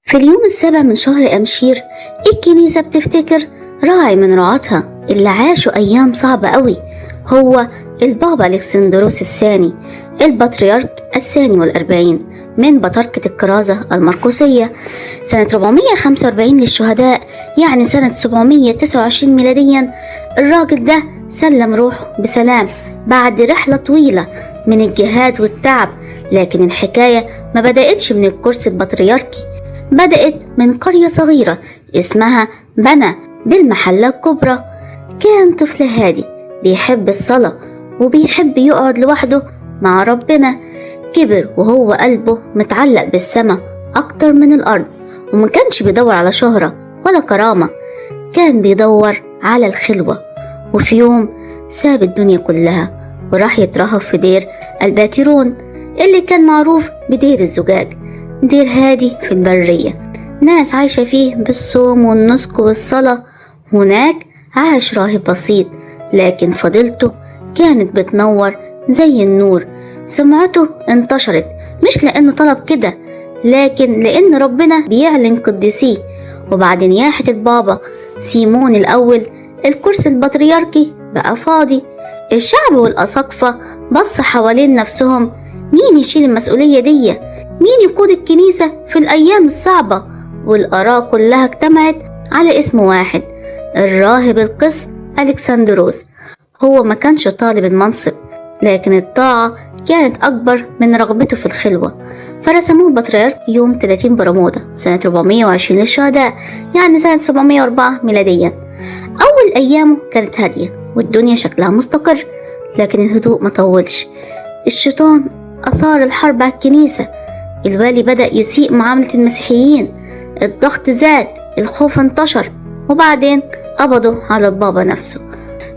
في اليوم السابع من شهر أمشير الكنيسة بتفتكر راعي من رعاتها اللي عاشوا أيام صعبة قوي، هو البابا ألكسندروس الثاني، البطريرك 42 من بطركة الكرازة المرقسية سنة 445 للشهداء، يعني سنة 729 ميلاديا. الراجل ده سلم روحه بسلام بعد رحلة طويلة من الجهاد والتعب. لكن الحكاية ما بدأتش من الكرسي البطريركي، بدأت من قرية صغيرة اسمها بنا بالمحلة الكبرى. كان طفل هادي بيحب الصلاة وبيحب يقعد لوحده مع ربنا. كبر وهو قلبه متعلق بالسما أكتر من الأرض، وما كانش بيدور على شهرة ولا كرامة، كان بيدور على الخلوة. وفي يوم ساب الدنيا كلها وراح يترهب في دير الباترون اللي كان معروف بدير الزجاج، دير هادي في البرية، ناس عايشة فيه بالصوم والنسك والصلاة. هناك عاش راهب بسيط، لكن فضيلته كانت بتنور زي النور. سمعته انتشرت مش لأنه طلب كده، لكن لأن ربنا بيعلن قدسيه. وبعد نياحة البابا سيمون الأول الكرسي البطريركي بقى فاضي. الشعب والأساقفة بص حوالين نفسهم، مين يشيل المسؤولية دي؟ مين يقود الكنيسة في الأيام الصعبة؟ والآراء كلها اجتمعت على اسم واحد، الراهب القس ألكسندروس. هو ما كانش طالب المنصب، لكن الطاعة كانت أكبر من رغبته في الخلوة. فرسموه بطريرك يوم 30 برمودا سنة 420 للشهداء، يعني سنة 704 ميلاديا. أول أيامه كانت هادية والدنيا شكلها مستقر، لكن الهدوء ما طولش. الشيطان أثار الحرب على الكنيسة، الوالي بدأ يسيء معاملة المسيحيين، الضغط زاد، الخوف انتشر، وبعدين قبضوا على البابا نفسه.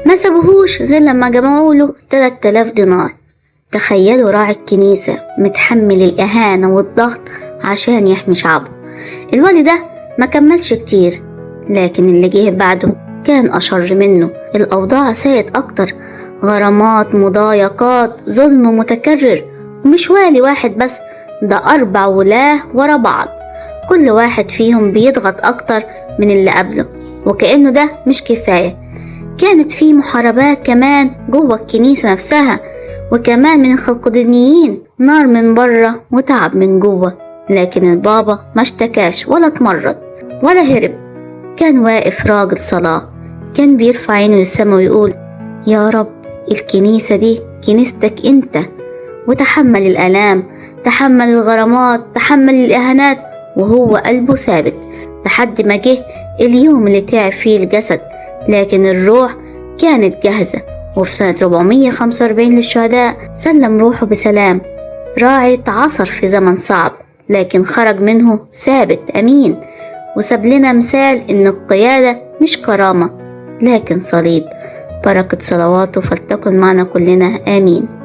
ما سابوهوش غير لما جمعوا له 3000 دينار. تخيلوا راعي الكنيسة متحمل الإهانة والضغط عشان يحمي شعبه. الوالي ده ما كملش كتير، لكن اللي جه بعده كان أشر منه. الأوضاع ساءت أكتر، غرامات، مضايقات، ظلم متكرر، ومش والي واحد بس، ده 4 ولاة ورا بعض، كل واحد فيهم بيضغط أكتر من اللي قبله، وكأنه ده مش كفاية. كانت في محاربات كمان جوه الكنيسة نفسها، وكمان من الخلقدونيين، نار من بره وتعب من جوه. لكن البابا ما اشتكاش ولا اتمرد ولا هرب، كان واقف راجل صلاة، كان بيرفع عينه للسما ويقول يا رب الكنيسة دي كنيستك انت. وتحمل الآلام، تحمل الغرامات، تحمل الإهانات، وهو قلبه ثابت لحد ما جه اليوم اللي تعب فيه الجسد، لكن الروح كانت جاهزة. وفي سنة 445 للشهداء سلم روحه بسلام. راعي اتعصر في زمن صعب، لكن خرج منه ثابت أمين، وساب لنا مثال إن القيادة مش كرامة لكن صليب. بركة صلواته فلتكن معنا كلنا، آمين.